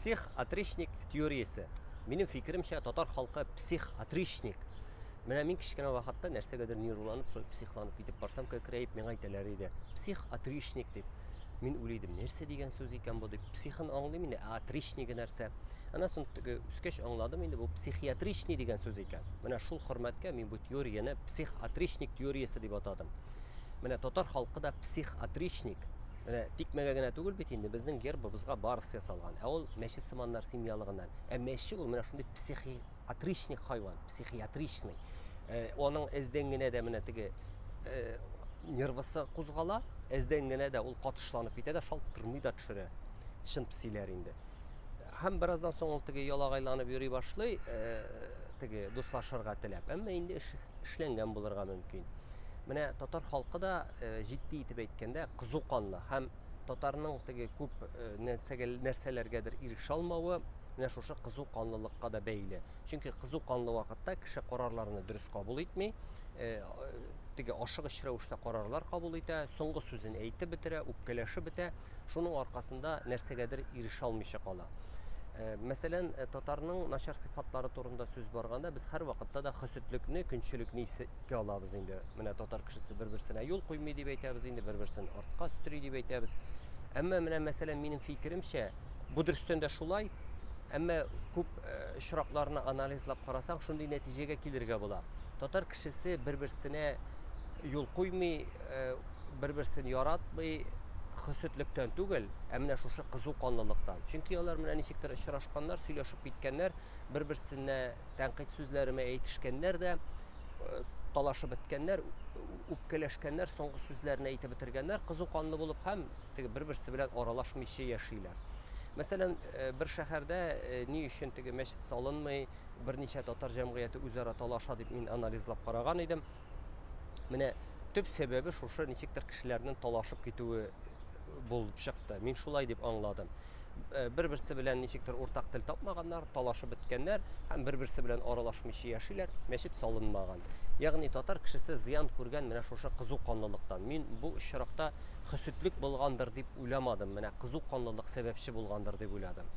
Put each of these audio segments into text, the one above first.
Псих-отречник теориясе. Минем фикеремчә, татар халкы псих-отречник. Менә мин кечкенә вакытта нәрсәгәдер нервланып, шулай психланып китеп барсам, кәкрәеп миңа әйтәләр иде. Псих-отречник дип. Мин уйлый идем, нәрсә дигән сүз икән бу дип. Психын аңлыйм инде, ә отречнигы нәрсә? Аннан соң теге үскәч аңладым инде, бу психиатричный дигән сүз икән. Менә шул хөрмәткә мин бу теорияне псих-отречник теориясе дип атадым. Менә татар халкы да псих-отречник. Менә тикмәгә генә түгел бит инде, безнең гербыбызга барс ясалган. Ә ул мәче сыманнар семьялыгыннан. Ә мәче ул менә шундый психиатричный хайван, психиатричный. Аның әздән генә дә менә теге нервысы кузгала, әздән генә дә ул катышланып китә дә шалт тырмый да төшерә. Чын песиләр инде. Һәм бераздан соң ул теге ялагайланып йөри башлый, теге дуслашырга теләп. Әмма инде эш эшләнгән булырга мөмкин. Менә татар халкы да җитди итеп әйткәндә кызу канлы һәм татарның теге күп нәрсәгә нәрсәләргәдер ирешә алмавы менә шушы кызу канлылыкка да бәйле. Чөнки кызу канлы вакытта кеше карарларны дөрес кабул итми, теге ашыгыч рәвештә карарлар кабул итә, соңгы сүзен әйтеп бетерә, үпкәләшеп бетә. Шуның аркасында нәрсәгәдер ирешә алмыйча кала. Мәсәлән, татарның начар сыйфатлары турында сүз барганда, без һәрвакытта да хөсетлекне, көнчелекне искә алабыз инде. Менә татар кешесе бер-берсенә юл куймый дип әйтәбез инде, бер-берсен артка өстери дип әйтәбез. Әмма менә, мәсәлән, минем фикеремчә, бу дөрестән дә шулай, әмма күп очракларны анализлап карасаң, шундый нәтиҗәгә килергә була. Татар кешесе бер-берсенә юл куймый, бер-берсен яратмый, хөсетлектән түгел, ә менә шушы кызу канлылыктан. Чөнки алар менә ничектер очрашканнар, сөйләшеп киткәннәр, бер-берсенә тәнкыйть сүзләреме әйтешкәннәр дә, талашып беткәннәр, үпкәләшкәннәр, соңгы сүзләрен әйтеп бетергәннәр, кызу канлы булып һәм теге бер-берсе белән аралашмыйча яшиләр. Мәсәлән, бер шәһәрдә ни өчен теге мәчет салынмый, берничә татар җәмгыяте үзара талаша дип мин анализлап караган идем. Менә төп сәбәбе шушы ничектер кешеләрнең талашып китүе булып чыкты. Мин шулай дип аңладым. Бер-берсе белән ничектер уртак тел тапмаганнар, талашып беткәннәр һәм бер-берсе белән аралашмыйча яшиләр, мәчет салынмаган. Ягъни татар кешесе зыян күргән менә шушы кызу канлылыктан. Мин бу очракта хөсетлек булгандыр дип уйламадым. Менә кызу канлылык сәбәпче булгандыр дип уйладым.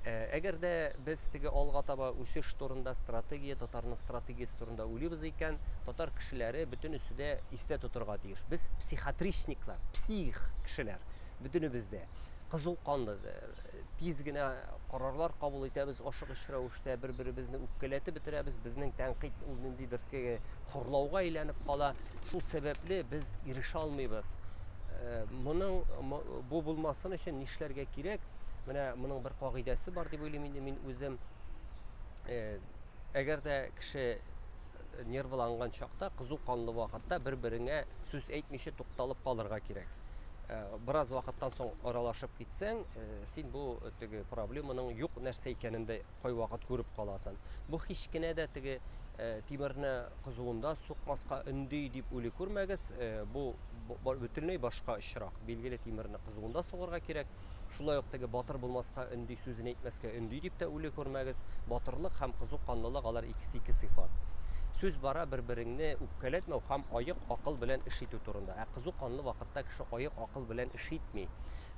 Әгәр дә без теге алга таба үсеш турында стратегия, татарның стратегиясе турында уйлыйбыз икән, татар кешеләре бөтенесе дә истә тотырга тиеш. Без психотричниклар, псих кешеләр, бөтенебез дә. Кызу канлы, тиз генә карарлар кабул итәбез, ашыгыч рәвештә бер-беребезне үпкәләтеп бетерәбез, безнең тәнкыйть ул ниндидер теге хурлауга әйләнеп кала. Шул сәбәпле без ирешә алмыйбыз. Моның бу булмасын өчен нишләргә кирәк? Менә моның бер кагыйдәсе бар дип уйлыйм инде мин үзем. Әгәр дә кеше нервыланган чакта, кызу канлы вакытта бер-береңә сүз әйтмичә тукталып калырга кирәк. Бераз вакыттан соң аралашып китсәң, син бу теге проблеманың юк нәрсә икәнен дә кайвакыт күреп каласың. Бу һич кенә дә теге тимерне кызуында сукмаска өнди дип уйлый күрмәгез. Бу бөтенләй башка очрак. Билгеле, тимерне кызуында сугарга кирәк. Шулай ук теге батыр булмаска өнди сүзен әйтмәскә өнди дип тә уйлый күрмәгез. Батырлык һәм кызу канлылык алар икесе ике сыйфат. Сүз бара бер-береңне үпкәләтмәү һәм аек акыл белән эш итү турында. Ә кызу канлы вакытта кеше аек акыл белән эш итми.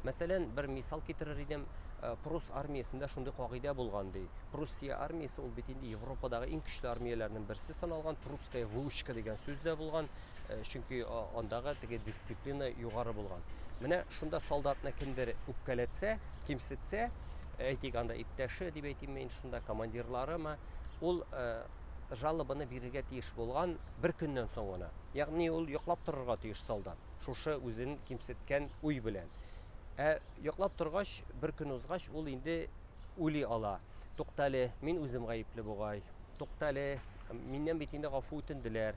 Мәсәлән, бер мисал китерер идем. Прусс армиясендә шундый кагыйдә булган, ди. Пруссия армиясе ул бит инде Европадагы иң көчле армияләрнең берсе саналган. Прусская выучка дигән сүз дә булган. Чөнки андагы теге дисциплина югары булган. Менә шунда солдатны кемдер үпкәләтсә, кимсетсә, әйтик, анда иптәше дип әйтим мин, шунда командирларымы, ул жалобаны бирергә тиеш булган бер көннән соң гына. Ягъни ул йоклап торырга тиеш солдат, шушы үзен кимсеткән уй белән. Ә йоклап торгач, бер көн узгач, ул инде уйлый ала. Туктале, мин үзем гаепле бугай. Туктале, миннән бит инде гафу үтенделәр.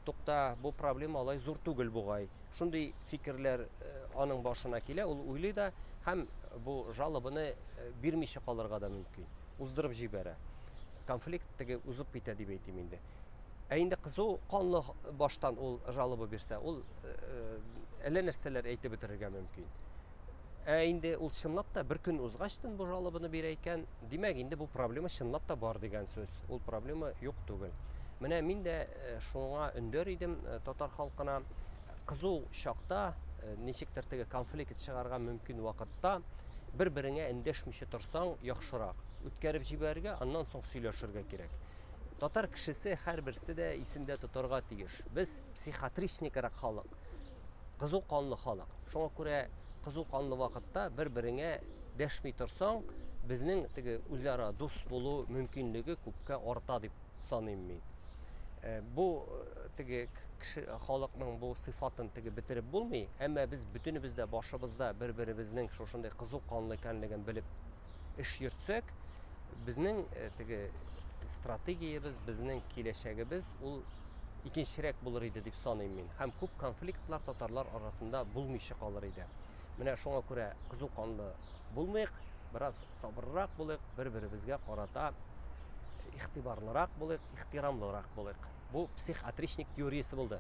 Тукта, бу проблема алай зур түгел бугай. Шундый фикерләр аның башына килә, ул уйлый да һәм бу жалобаны бирмичә калырга да мөмкин. Уздырып җибәрә. Конфликт теге узып китә дип әйтим инде. Ә инде кызу канлы баштан ул жалоба бирсә, ул әллә нәрсәләр әйтеп бетерергә мөмкин. Ә инде ул чынлап та бер көн узгачтын бу жалобаны бирә икән, димәк инде бу проблема чынлап та бар дигән сүз. Ул проблема юк түгел. Менә мин дә шуңа өндәр идем татар халкына. Кызу чакта, ничектер теге конфликт чыгарга мөмкин вакытта Бер-береңә эндәшмичә торсаң яхшырак. Үткәреп җибәрергә, аннан соң сөйләшергә кирәк. Татар кешесе һәрберсе дә исендә тотарга тиеш. Без психотричникрак халык. Кызу канлы халык. Шуңа күрә кызу канлы вакытта бер-береңә дәшми торсаң, безнең теге үзара дус булу мөмкинлеге күпкә арта дип саныйм мин. Э, бу э, теге кеше халыкның бу сыйфатын теге бетереп булмый, әмма без бөтенебез дә башыбызда бер-беребезнең шушындый кызу канлы икәнлеген белеп эш йөртсәк, безнең э, теге стратегиябез, безнең киләчәгебез ул икенчерәк булыр иде дип саныйм мин. Һәм күп конфликтлар татарлар арасында булмыйча калыр иде. Менә шуңа күрә кызу канлы булмыйк, бераз сабыррак булыйк, бер-беребезгә карата игътибарлырак булыйк, ихтирамлырак булыйк. Бу псих-отречник теориясе булды.